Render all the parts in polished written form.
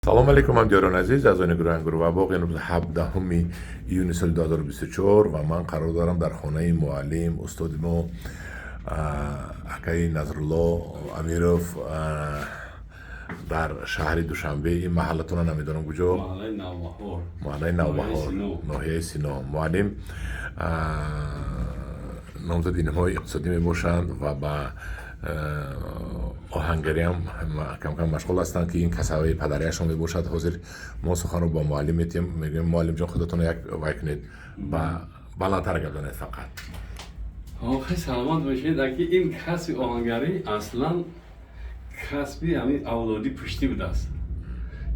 Салом алейкум, ҳамдиёрони азиз, аъзони гурӯҳи Ангур ва боғ. Имрӯз 17 июни соли 2024 ва ман қарор дорам дар хонаи муаллим, устоди мо, акаи Назрулло Амиров дар шаҳри Душанбе. Ин маҳаллатона намедонам куҷо. Маҳаллаи Навбаҳор. Маҳаллаи Навбаҳор, ноҳияи Сино. Муаллим номзади илмҳои иқтисодӣ мебошанд ва ба оҳангариам камкам машғул ҳастанд, ки ин касабаи падарияшон мебошад. Ҳозир мо суханро бо муаллим метиҳем. Мегӯем, муаллимҷон, худатонро як вай кунед, ба баландтар гап занед фақат. Охи, саломат бошед. Аки, ин касби оҳангарӣ аслан касби ҳамин авлодӣ пуштӣ будааст.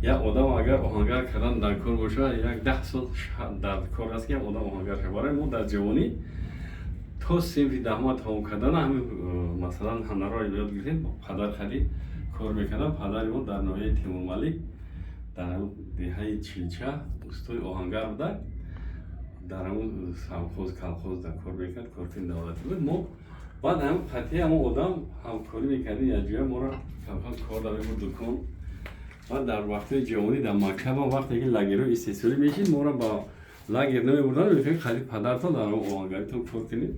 Як одам агар оҳангар кардан дар кор бошад, як 10 сол дар кор аст, ки як одам оҳангар шавад. Барои мо дар ҷавонӣ то синфи 10-ума тамом кардана ҳамин масалан, ҳунарро ёд гирифтем. Падар хади кор мекардам. Падари мо дар ноҳияи Темурмалик, дар ҳамун деҳаи Чилча устои оҳангар буда, дар ҳамун совхоз, колхоз дар кор мекард, коркуни давлатӣ буд. Мо баъд ҳамин қатъи ҳамон одам ҳамкорӣ мекардем якҷоя, моро камкам кор дар мебурд дукон. Баъд дар вақтҳои ҷавонӣ дар мактабам, вақте ки лагерҳои истеҳсолӣ мешид, моро ба лагер намебурданд, мегуфтанд, хади падартон дар ҳамон оҳангаритон кор кунед.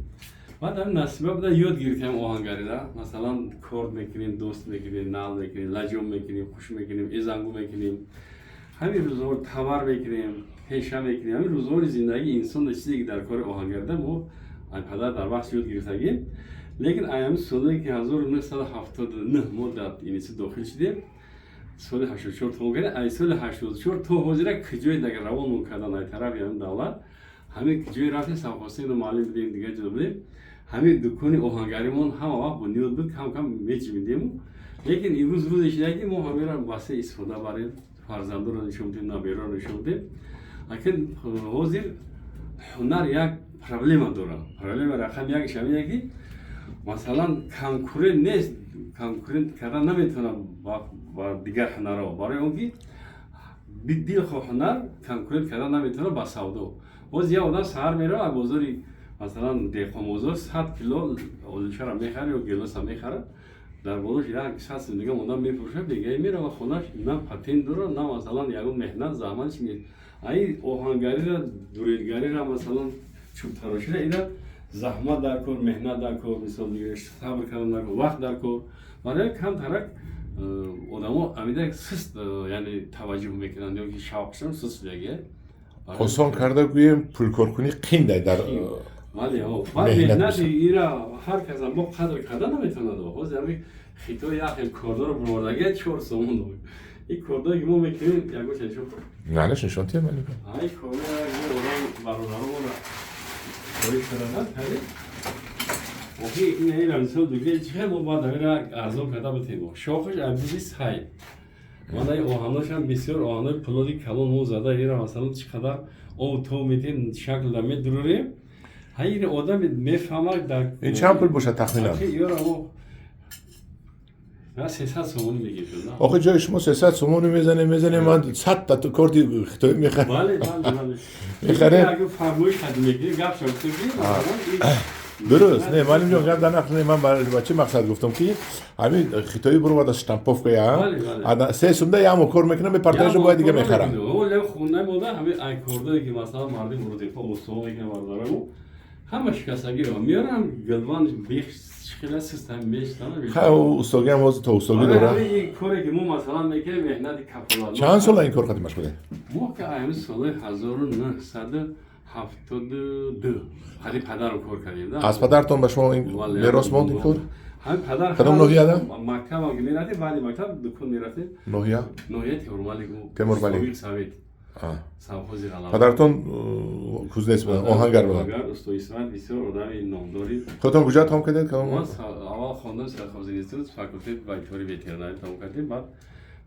Баъд ҳамин насиба буда, ёд гирифтем оҳангарида. Масалан, корд мекунем, дост мекунем, нал мекунем, лаҷом мекунем, хуш мекунем, эзангу мекунем, ҳамин рӯзгор тавар мекунем, пеша мекунем. Ҳамин рӯзгори зиндагии инсон, чизе ки дар кори оҳангарида мо падар дар вақт ёд гирифтагем. Лекин аями соле ки 1979 мо дар институт дохил шудем, соли 84 тамом кардем, ай соли 84 то ҳозира куҷое дагар равонмон кардан ай тарафи ҳамин давлат, ҳамин куҷое рафтем, совхозино муаллим будем, дигар ҷо будем, ҳамин дукони оҳангаримон ҳама вақт бунёд буд, кам кам меҷимидему. Лекин имрӯз рӯзе шуда, ки мо ҳамеро васеъ истифода барем, фарзандонро нишон бидем, набераро нишон бидем. Акин ҳозир ҳунар як проблема дорад. Проблема рақами якш ҳамине, ки масалан, конкурент нест, конкурент кардан наметавонад ба дигар ҳунарҳо, барои он ки дилхоҳ ҳунар конкурент кардан наметавонад ба савдо. Боз як одам саҳар меравад бозори, масалан, деҳқонбозор, 100 кило олучаро мехарад ё гелоса мехарад, дар болош як 100 сум дига одам мефурӯшад, бегаи мерава хонаш, на патент дорад, на масалан, ягон меҳнат, заҳмат чи нест. Аи оҳангарира, дуредгарира, масалан, чӯбтарошира, ина заҳмат дар кор, меҳнат дар кор, мисол, сабр кардан дар кор, вақт дар кор. Барои камтарак одамо амида суст яъне таваҷҷӯҳ мекунанд ё ки шавқшон суст шудаги. Осон карда гӯем, пулкоркунӣ қиндай дар Бале, меҳнати ира ҳар касам бо қадр карда наметавонад. Ҳозир ҳами Хитой як хел кордоро бировардаги, 4 сомон. Ин кордое ки мо мекунем, ягон нишон. Налеш, нишон тиҳем. Ай кордо одам бародаромона кори кардан кардем. Охи, ин ира мисол дугре чихел мо бояд ҳамира арзон карда битем. Шохаш абизи сай ман ай оҳаношам бисёр оҳанои пулоди калон мо зада, ира масалан, чӣ қадар об тоб метем, шаклда медурорем, ҳайри одами мефаҳмад дар Ин чанд пул бошад тахминан? Ёра мо 300 сомонӣ мегирифтем. Охи, ҷои шумо 300 сомонӣ мезанем, мезанем, ман 100 та корди хитоӣ мехарем. Бале. Мехарем. Агар фармоиш қадим мегирем, гап шав ки масалан. Дуруст не, муаллимҷон, гап дар нақл не. Ман ба чӣ мақсад гуфтам, ки ҳамин хитоӣ буровада, штамповка я 3 сумда ямо кор мекунам, мепартаашо бояд дига мехарам. Оле, хонаи мода ҳамин ай кордое ки масалан, мардим урудепо устоо мекунам, бародарамо ҳама шикастагиро меорам, гилван бех хела систем мештана. Ха, устогӣ ҳам ҳозир то устогӣ дора. Ин коре ки мо масалан мекунем, меҳнати кафолат. Чанд сола ин кор қадим машғулед? Мо ки ҳамин соли 1972 ҳади падарам кор кардем. Аз падартон ба шумо ин мерос монд, ин кор? Ҳамин падар. Кадом ноҳияда? Мактабам ки мерафтем, баъди мактаб дукон мерафтем. Ноҳия? Ноҳияи Темурмалик. Темурмалик. Совет, совхози Ғалаба. Падаратон кузнец буданд, оҳангар буданд? Оҳангар, усто Исмат, бисёр одами номдори. Худатон куҷо тамом кардед? Мо аввал хондам совхози институт, факултет байторӣ, ветеринарӣ тамом кардем, баъд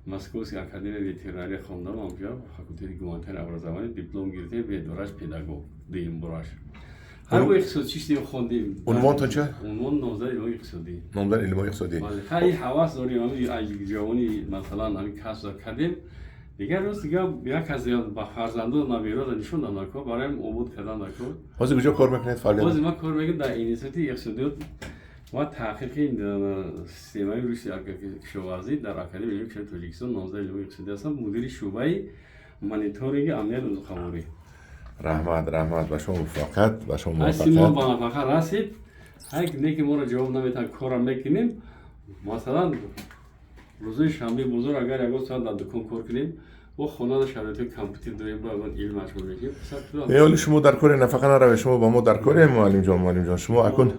Московский академия ветеринария хондам, онҷо факултети гуманитарное образование диплом гирифтем, бедораш педагог дуюм бораш. Ҳар бо иқтисод чиштем, хондем. Унвонтон ча? Унвон номзади илмои иқтисодӣ. Номзади илмои иқтисодӣ. Бале, хай, ҳавас дорем, ҳамин ҷавонӣ масалан, ҳамин касб кардем. Дигар рӯз дигар як аз ба фарзандон, наберода нишон додам, кор бароям обод кардан дар кор. Ҳозир куҷо кор мекунед, фаъолият? Ҳозир ман кор мекунам дар институти иқтисодиёт. Ва таҳқиқи системаи рушди кишоварзӣ дар Академияи илмии кишвари Тоҷикистон, номзади илмҳои иқтисодӣ ҳастам, мудири шӯъбаи мониторинги амнияти озуқаворӣ. Раҳмат, раҳмат, ба шумо муваффақият, ба шумо Ҳасти мо муваффақият. Ба нафақа расид, ҳай не ки моро ҷавоб наметиҳанд, корро мекунем. Масалан, рӯзои шанбе бозор агар ягон соат дар дукон кор кунем, бо хонада шароити компютер дорем, бо ягон илм машғул мешем. Э, оли шумо дар кори нафақа наравед, шумо ба мо дар коре, муаллимҷон, муаллимҷон, шумо акун,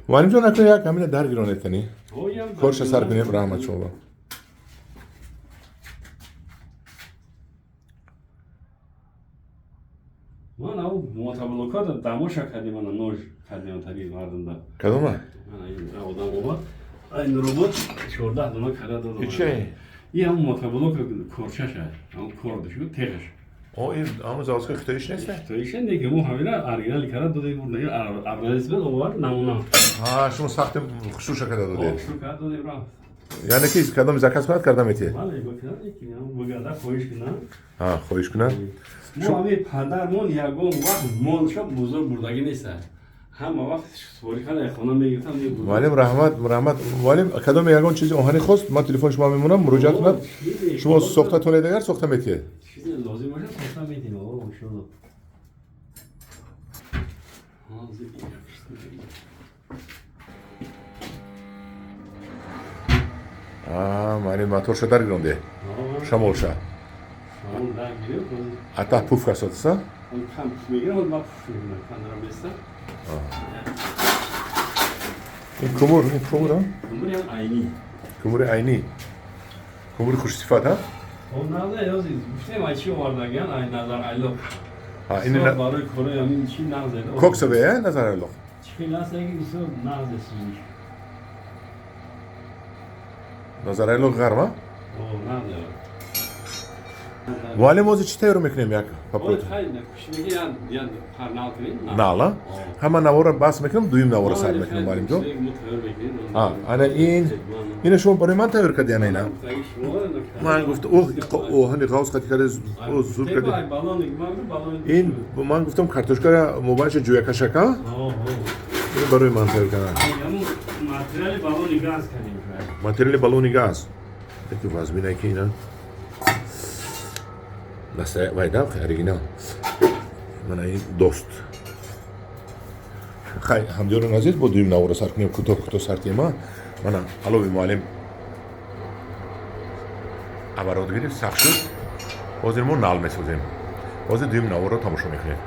муаллимҷон, акун як ҳамина дар гиронед кани. Корша сар кунем, раҳмат шумо ба. Ман ав мотоблокада дамоша кардем, ана нож кардем тари мардумда. Кадома? Ана ин одам омад. Ин робот 14 дона карда додам. И чӣ? И ҳам мотоблок корчаша, ҳам кордаш, теғаш. О, ин ҳамон заводской хитоиш нест? Хитоиша не ки мо ҳамина оригинали карда додем, бурда образец бед овард намуна. Ҳа, шумо сахти хушруша карда додед. Хушрӯ карда додем, рафт. Яъне ки кадом заказ кунад, карда метиҳед? Бале, бикунад, ки бугада хоҳиш кунад. Ҳа, хоҳиш кунад. Мо ҳами падармон ягон вақт молша бозор бурдагӣ нест. Ҳама вақт супорӣ хона мегирифтам, мебурдам. Муаллим, раҳмат, раҳмат. Муаллим, кадоме ягон чизи оҳанӣ хост, ман телефони шумо мемонам, муроҷиат кунад. Шумо сохта тонед, агар сохта метиҳед. Чизе лозим бошад, сохта метиҳем, о, иншолло. Ҳозир А, муаллим, моторша дар гиронде. Шамолша. Шамол дар гирифт, ҳозир. Ата пуф касодса? Кам пуф мегирам, ҳозир ман пуф мекунам, камера беста. Ин кумур, ин кумур, а? Кумури ҳам айнӣ. Кумури айнӣ. Кумури хушсифат, а? О, назар, ҳозир гуфтем, ай чӣ овардагиан, ай Назар Айлоқ. Ҳа, ин Бисёр барои корои ҳамин чӣ нағзе. Коксове, э, Назар Айлоқ. Чӣ хел аст, ки бисёр нағзе сӯзиш. Назар Айлоқ ғарм, а? О, нағзе. Муаллим, ҳозир чӣ тайёр мекунем як папрот? Ой, хай, кушмеги ян парнал кунем. Нал, а? Ҳама навора бас мекунам, дуюм навора сар мекунем, муаллимҷон. А, ана ин, ина шумо барои ман тайёр кардӣ, ана ина? Ман гуфтам, оҳ, оҳани ғавз қати карда, о, зур кардӣ. Ин ман гуфтам картошкара мобайнша ҷӯякашака, ин барои ман тайёр кардан. Материали баллони газ кардем. Материали баллони газ. Яки вазмина ки ина. Наста вайда оригинал. Мана ин дост. Хай, ҳамдиёрон азиз, бо дуюм навора сар кунем, кӯтоҳ кӯтоҳ сар тема. Мана алови муаллим оборот гирифт, сахт шуд. Ҳозир мо нал месозем. Ҳозир дуюм наворро тамошо мекунем.